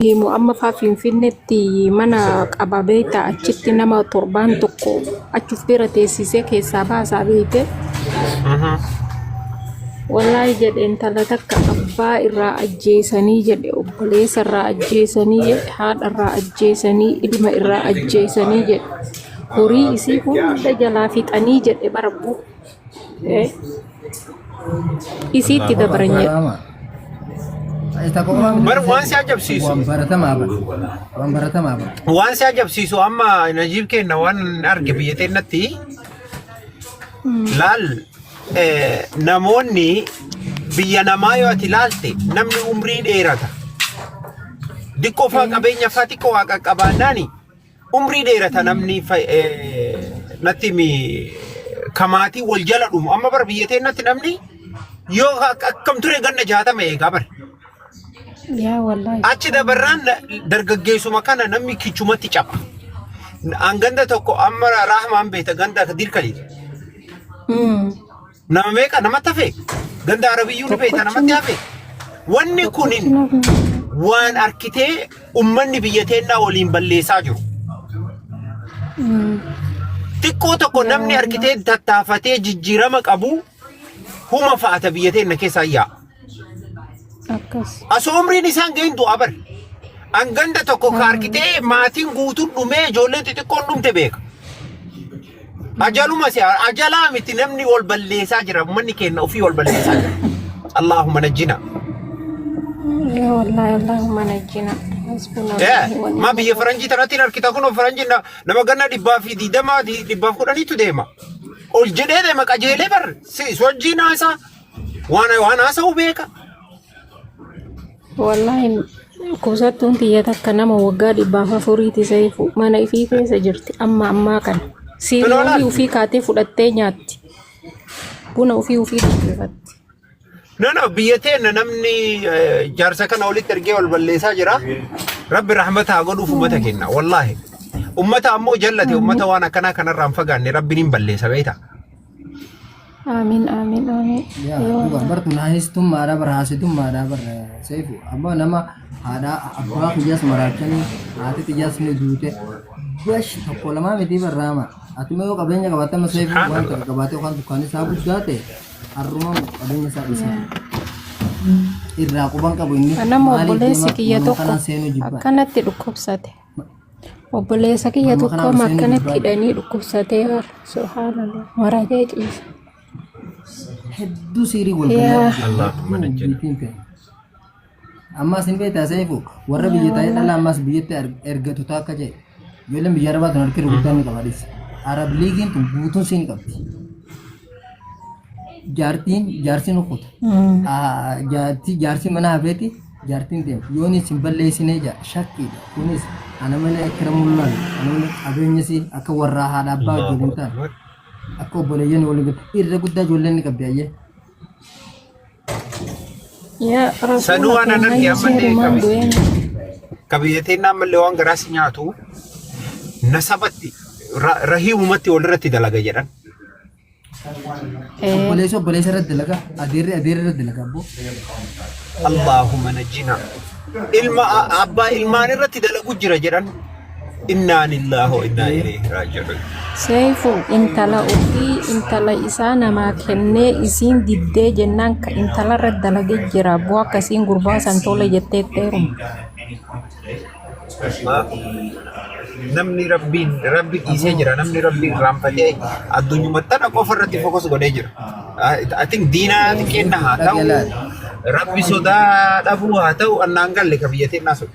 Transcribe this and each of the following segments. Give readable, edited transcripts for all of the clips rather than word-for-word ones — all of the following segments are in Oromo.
Himu amma faa Finfinneetti mana qaba beekta, achitti nama torbaan tokko achuf bira teessisee keessaa baasaa beekte. Wallaahi jedhe, intala takka abbaa irraa ajjeesanii jedhe, obboleessa irraa ajjeesanii jedhe, haadha irraa ajjeesanii, ilma irraa ajjeesanii jedhe, horii isii hunda jalaa fixanii jedhe barabbu. Isiitti dabran jedhe. Barama. Isa qofa miti. Bar waan si ajabsiisu. Waan baratamaa bara. Waan baratamaa bara. Waan si ajabsiisu amma Najiib kenna waan arge biyya teennatti laal, namoonni biyya namaa yoo ati laalte namni umrii dheerata. Diqqoo faa qabeenya faa xiqqoo waa qaqqabaannaani umrii dheerata namni natti himi kamaatii wal jala dhumu. Amma bara biyya teennatti namni yoo akkam ture ganna 60 eegaa bara. Yaa wallaahi. Achi dabarraan dargaggeessuma kana namni kichumatti caba. An ganda tokko amma Rahmaan beekta, ganda Dirkalii. Nama meeqa namatti hafe? Ganda Arabiyyuu ni beekta, namatti hafe. Wanni kun waan arkitee ummanni biyya teennaa waliin balleessaa jiru. Xiqqoo tokko namni arkitee tattaafatee jijjiirama qabu huma fa'ata biyya teenna keessaa yaa'a. Akkas. Asoo umriin isaan ga'in du'a bar. An ganda tokko ka arkitee maatiin guutuun dhumee ijoolleen xixiqqoon dhumte beeka. Ajaluma si ajalaa miti, namni wal balleessaa jira. Uummanni keenya ofii wal balleessaa jira. Allahumma najjina. Yaa wallaahi, Allahumma najjina. Hasbunallahu wa Ma biyya faranjii tanatti hin harkita, kun faranjii nama ganna 120, 110tu deema. Ol jedhee deema, qajeelee bar si wajjiin haasaa waan haasa'u beeka. Wallaahi kuusattuun tiyya takka nama waggaa 104ti seefu mana ifii keessa jirti amma ammaa kana. Siiriyoolii ufii kaatee fudhattee nyaatti. Buna ufii ufii danfifatti. No, biyya teenna namni jaarsa kana walitti ergee wal balleessaa jira. Rabbi rahmata haa godhuuf ummata kenna wallaahi. Ummata ammoo jallate, ummata waan akkanaa kanarraa hin fagaanne Rabbiin hin balleessa beekta. Amiin, amiin, amiin. Yaa dhugaa bartu nahistummaadha bara, haasidummaadha bara seefu. Amma nama haadha abbaa kiyyaas maraachanii, haati xiyyaas ni duute. Bash tokko lamaa miti barraama. Ati yoo qabeenya qabaatte amma seefu waan takka qabaate yookaan dukkaanni isaa guddaa ta'e har'uma qabeenya isaa dhiisee irraa quban qabu inni. Nama maaliif obboleessi deema kiyya manuma tokko kanaan seenuu jibba. akkanatti dhukkubsate. Obboleessa kiyya Manuma tokko kanaan amma seenuu akkanatti jibbaa. hidhanii dhukkubsatee bara. Subhaanallah. Maratee ciisa. Hedduu siirii wal Yaa. Allahumma najjina. Biitiin ta'e. Ammas hin beektaa seefu, warra biyya ta'ee dhala ammas biyyatti ergatu taakka jedhe. Ijoolleen biyya arabaa tun harki guddaa ni qaba dhis. Arab liigiin tun guutuun siin qabdi. Jaartiin jaarsi nu kuta. Jaartii jaarsi mana hafeeti jaartiin deema. Yoon isin balleessinee jaa shakkiidha. Kunis ana malee akka mul'an ana malee qabeenya si akka warraa haadha abbaa wajjin hin taane akka obboleeyyan waliin irra guddaa ijoolleen ni qabdi ayyee. Yaa Sanuu rasuula waan an arge keenyayyuu ammallee seerumaan du'een. Kabiyyateen ammallee waan garaa si nyaatu nasabatti rahiimumatti walirratti dalaga jedhan. Obboleessi obboleessa irratti dalaga, adeerri adeerri irratti dalaga abboo. Allahumma najjina. Ilma abbaa ilmaan irratti dalagu jira jedhan. Innaa lillahi wa innaa ilayhi raaji'uun. Seefu intala ofii intala isaa namaa kennee isiin diddee jennaan ka intala irra dalagee jira bu'aa akkasiin gurbaa san tole jettee heeruma. Namni rabbiin rabbi dhiisee jira, namni rabbi irraanfatee addunyuma tana qofa irratti focus godhee jira. I think diinaa xiqqeenna haa ta'u, rabbi sodaa dhabuu haa ta'u, annaan galle ka biyya teennaa sun.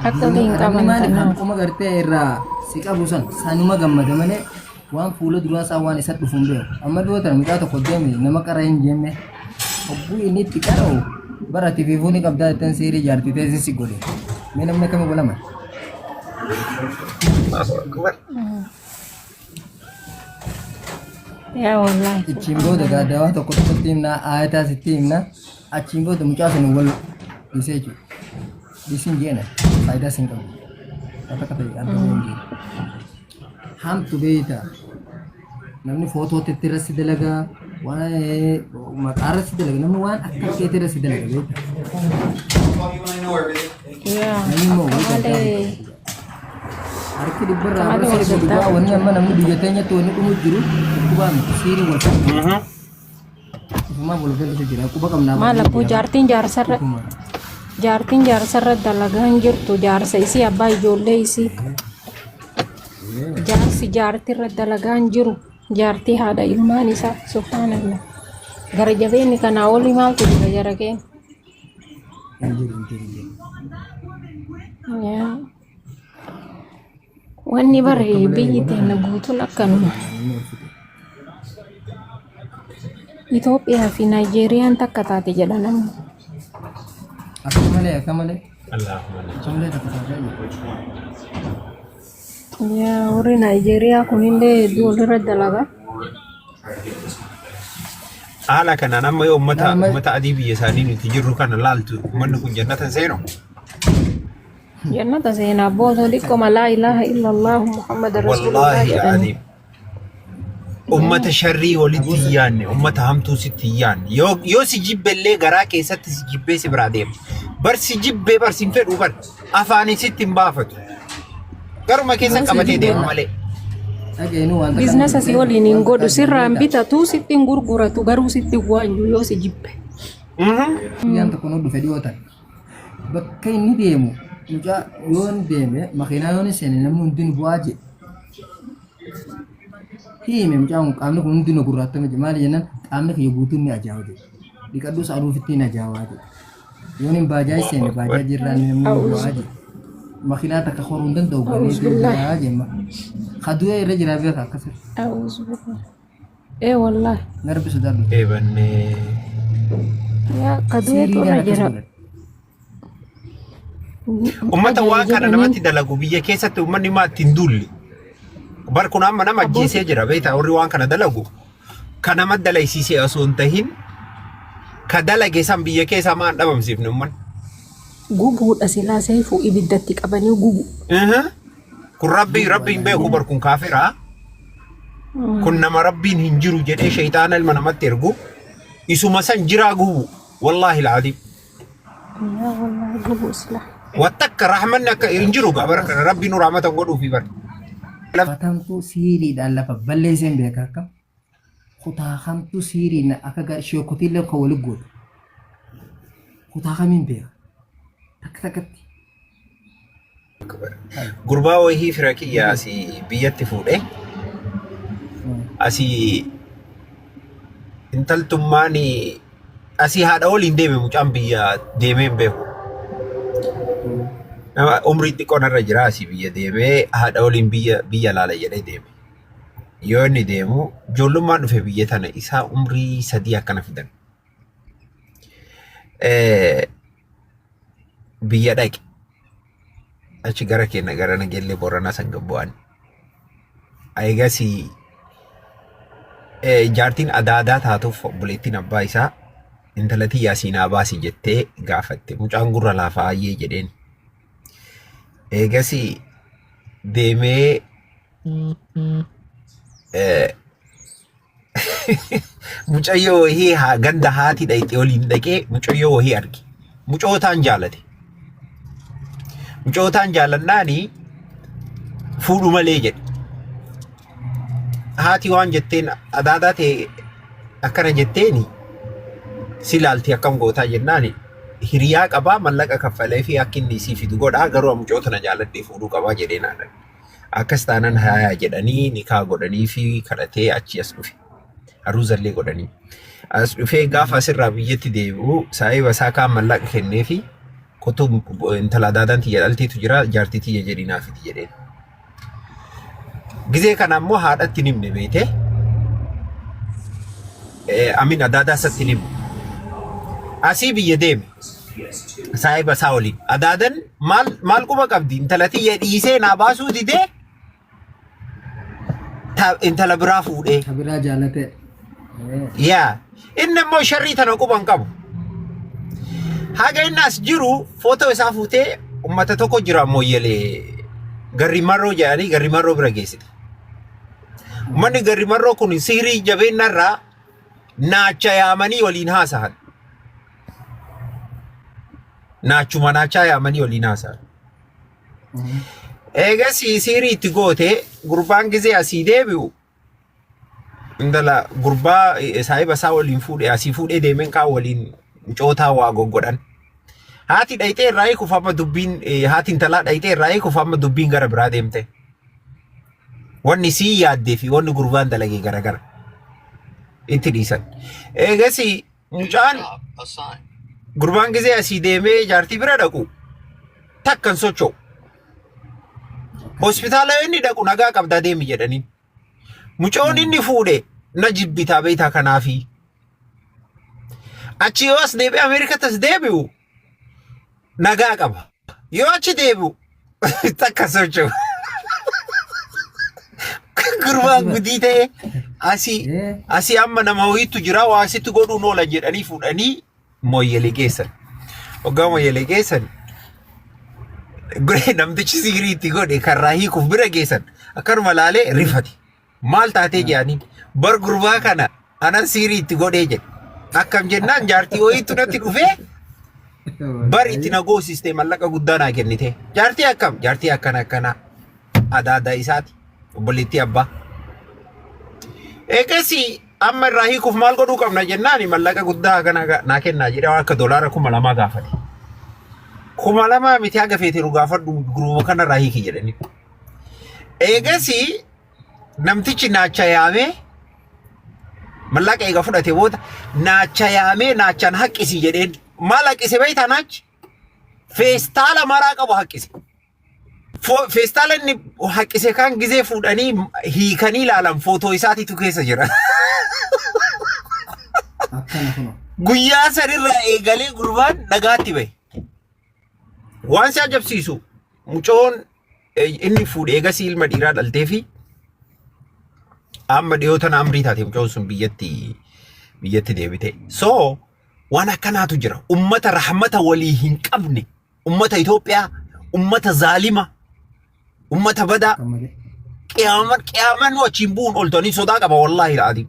Akka hin Namni qaban maaliif kanaaf. hanquma gartee irraa si qabu san sanuma gammada malee waan fuula duraa isaa waan isa dhufu hin beeku. Amma dhiyoo tana mucaa tokko deeme nama qara hin jenne hogguu inni itti qara'u bara ati fiifuu ni qabdaa jetteen siirii jaartii teessi si godhe. Mee namni akkami godhama? Allahu Akbar. Yaa wallaahi. Achiin booda gaa dawaa tokko tokkotti himna, aayataa sitti himna. Achiin booda mucaa sana wal dhiisee jechuudha. Dhiisiin jeena faayidaa sin qabu. Akka akka ta'e adda bahuu hin jiru. Hamtu beeyta. Namni footoo itti irratti dalagaa, waan maqaa irratti dalaga, namni waan akka keetii irratti dalaga beeyta. Yaa Namni immoo akka wal malee gargaaru. Harki dhibbarraa akka bara malee wal seefu dhugaa gargaaru wanni jira. amma namni biyya teenyatti wanni dhumu jiru dhukkubaa miti siirii wal fakkaata. Ifumaa wal galchu jira quba qabnaa Maal barree abboo jira jaartiin jaarsarra dhukuma. jaartiin jaarsarra dalagaa hin jirtu jaarsa isii abbaa ijoollee isii jaarsi jaartirra dalagaa hin jiru jaartii haadha ilmaan isaa subhaanallah gara jabeenni kanaa olii maaltu jira jara keenya. Hin jiru hin jiru hin jiru. Yaa. Wanni Hin jiru bare akka malee biyyi warra teenya kana guutuun akkanuma. namni ol fixe. Itoophiyaa fi Naayijeeriyaan takka taate jedha namni. Akka malee akka malee Allahumma akka malee takka taatee jiru. Yaa warri Naayijeeriyaa kunillee hedduu walirra dalaga. Haala kanaan amma yoo ummata Nama ummata adii biyya isaanii nuti jirru kana laaltu ummanni kun jannata hin seenu. Jannata seenaa boosoo xiqqoma laa ilaaha illallahu Muhammad rasuulullah Wallaahi jedhanii. al'aziim. Ummata sharrii walitti hin yaanne, ummata hamtuu sitti hin yaanne. Yoo si jibbellee garaa keessatti si jibbee si biraa deema. Bar si jibbee bar si hin fedhuu bar afaanii sitti hin baafatu. Garuma keessa Yoo si qabatee jibbe deema malee. dhageenyu waan takka biizinasa si waliin hin waan godhu takka sirraan beektaa. bitatu sitti hin gurguratu garuu sitti hin waanyu yoo si jibbe. Guyyaan tokko nu dhufe dhiyoo ta'e. Bakka inni deemu mucaa yoon deeme makiinaa yoon seene namni hundi nu bu'aa jedhe. Hiime mucaan kun qaamni kun hundi nu gurraattame jedhe maali jennaan qaamni kiyya guutuun ni ajaa'a jedhe. Dhiqadhus aduu ofitti hin ajaa'aa jedhe. Yoon hin baajaa seene baajaa jirraan namni nu bu'aa jedhe. Makiinaa takka horuu hin danda'u ganee A'uuz billahi. jiraa jemma. Kadu'ee irra jiraa beeka akkasii. A'uuz billahi. Ee wallaahi. Narbi sodaadhu. Eebannee. Yaa kadu'eetu Siiriidhaan irra akkas jira. godhan. Ummata Ajaa'i waan kana jedhaniin namatti dalagu biyya keessatti uummanni maa ittiin duulle. Bar kun amma nama abbooti ajjeesee jira beektaa warri waan kana dalagu. Ka nama dalaysiisee osoo hin tahin ka dalage san biyya keessaa maan dhabamsiifne uummanni. Gubuudha silaa seefuu ibiddatti qabanii gubu. Kun rabbii rabbi hin beeku bar kun kaafiraa. Kun nama rabbiin hin jiru jedhee shayxaana ilma namatti ergu isuma san jiraa gubu. Wallaahi al'adiim. Yaa wallaahi gubu silaa. Wattakka rahmanni akka hin jiru gaa bara kana rabbiin nu rahmata hin godhuufi bara. Lafatamtuu siiriidhaan lafa balleesseen beeka akkam. Kutaa kamtu siiriin akka sheekotiillee kan wali gootu. Kutaa kamiin beeka. Takka takkatti. Gurbaa wayii fira kiyya asii biyyatti fuudhe asii intaltummaan asii haadha waliin deeme mucaan biyya deemee hin beeku. Nama umrii xiqqoo narra jira asii biyya deemee haadha waliin biyya biyya laala jedhee deeme. Yoo inni deemu ijoollummaan dhufe biyya tana isaa umrii 3 akkana fidan. Biyya dhaqe. Achi gara keenya gara Nageellee Booranaa san gad bu'an. Eegasii jaartiin adaadaa taatuuf obboleettiin abbaa isaa intala tiyyaa siinaa baasi jettee gaafatte. Mucaan gurra laafaa ayyee jedheen. Eegasii deemee mucayyoo wayii ganda haati dhayxee waliin dhaqee mucayyoo wayii arge. Mucootaan jaalate. Mucootaan jaalannaani fuudhu malee jedhe. Haati waan jetteen adaadaa ta'e akkana jetteeni si laalti akkam gootaa jennaani hiriyaa qabaa mallaqa kaffalee fi akka inni isii fidu godhaa garuu mucoota na jaaladhee fuudhuu qabaa jedhee naan. Akkas taanan haayaa jedhanii nikaa godhanii fi kadhatee achi as dhufe. Aruuzallee godhanii. As dhufee gaafa asirraa biyyatti deebi'u saahiba isaa kaan mallaqa kennee fi kotuu intala adaadaan tiyya dhalteetu jira jaartii tiyya jedhii naa fidi jedheen. Gizee kana ammoo haadhatti hin himne beetee. Amin adaadaa isatti hin himne. Asii biyya deeme. Saahiba isaa waliin. Adaadan maal maal quba qabdi? Intala tiyya dhiisee naa baasuu didee intala biraa fuudhee. Ka biraa jaalatee. Yaa inni immoo sharrii tana quba hin qabu. Haga inni as jiru footoo isaa fuutee uummata tokko jira mooyyelee garri marroo jedhanii garri marroo bira geessite. Uummanni garri marroo kun sihirii jabeennarraa naacha yaamanii waliin haasahan. Naachuma naachaa yaamanii waliin haasa'an. Eegas siirii itti goote gurbaan gizee asii deebi'u intala gurbaa saahiba isaa waliin fuudhe asii fuudhee deemeen kaan waliin cootaa waa goggodhan. Haati dhayxee irraa hiikuuf amma dubbiin haati intalaa dhayxee irraa hiikuuf amma dubbiin gara biraa deemte. Wanni sii yaaddee fi wanni gurbaan dalagee garagara. Itti dhiisan. Eegas mucaan gurbaan gizee asii deemee jaartii bira dhaqu takka hin socho'u. Hospitaala yoo inni dhaqu nagaa qabdaa deemi jedhaniin. Mucoon inni fuudhe na jibbitaa beektaa kanaafi. Achi yoo as deebi'e Ameerikaatti as deebi'u nagaa qaba. Yoo achi deebi'u takka socho'u. Gurbaan gudii ta'e asii asii amma nama wayiitu jira waa sitti godhuun oolan jedhanii fuudhanii mooyyelee geessan. Hoggaa mooyyelee geessan namtichi sigirii itti godhe karraa hiikuuf bira geessan akkanuma laalee rifate. Maal taatee jedhaniin bar gurbaa kana anan siirii itti godhee jedhe. Akkam jennaan jaartii wayiitu natti dhufee bar itti na goosiste mallaqa guddaa naa kennite. Jaartii akkam? Jaartii akkana akkana adaada isaati obboleettii abbaa. Eegasii amma irraa hiikuuf maal godhuu qabna jennaan mallaqa guddaa kana naa kennaa jedhee waan akka doolaara 2000 gaafate. 2000 miti haga feete nu gaafadhu gurbuma kanarraa hiiki jedhanii. Eegasii namtichi naacha yaamee mallaqa eega fudhate booda naacha yaamee naachaan haqqisi jedheen maal haqqise beektaa naachi? Feestaala maraa qabu haqqise. Feestaala inni haqqise kaan gizee fuudhanii hiikanii ilaalan footoo isaatiitu keessa jira. Akkana kunoo. Guyyaa sanirraa eegalee gurbaan nagaatti bahe. Waan si ajabsiisu mucoon inni fuudhe eegasii ilma dhiiraa dhaltee fi amma dhiyoo tana amrii taate mucoon sun biyyatti biyyatti deebite. So waan akkanaatu jira. Ummata rahmata walii hin qabne, ummata Itoophiyaa, ummata zaalima, ummata badaa Akka malee. qiyaaman qiyaaman nu achiin bu'uun ooltanii sodaa qaba wallaahi alaaziim.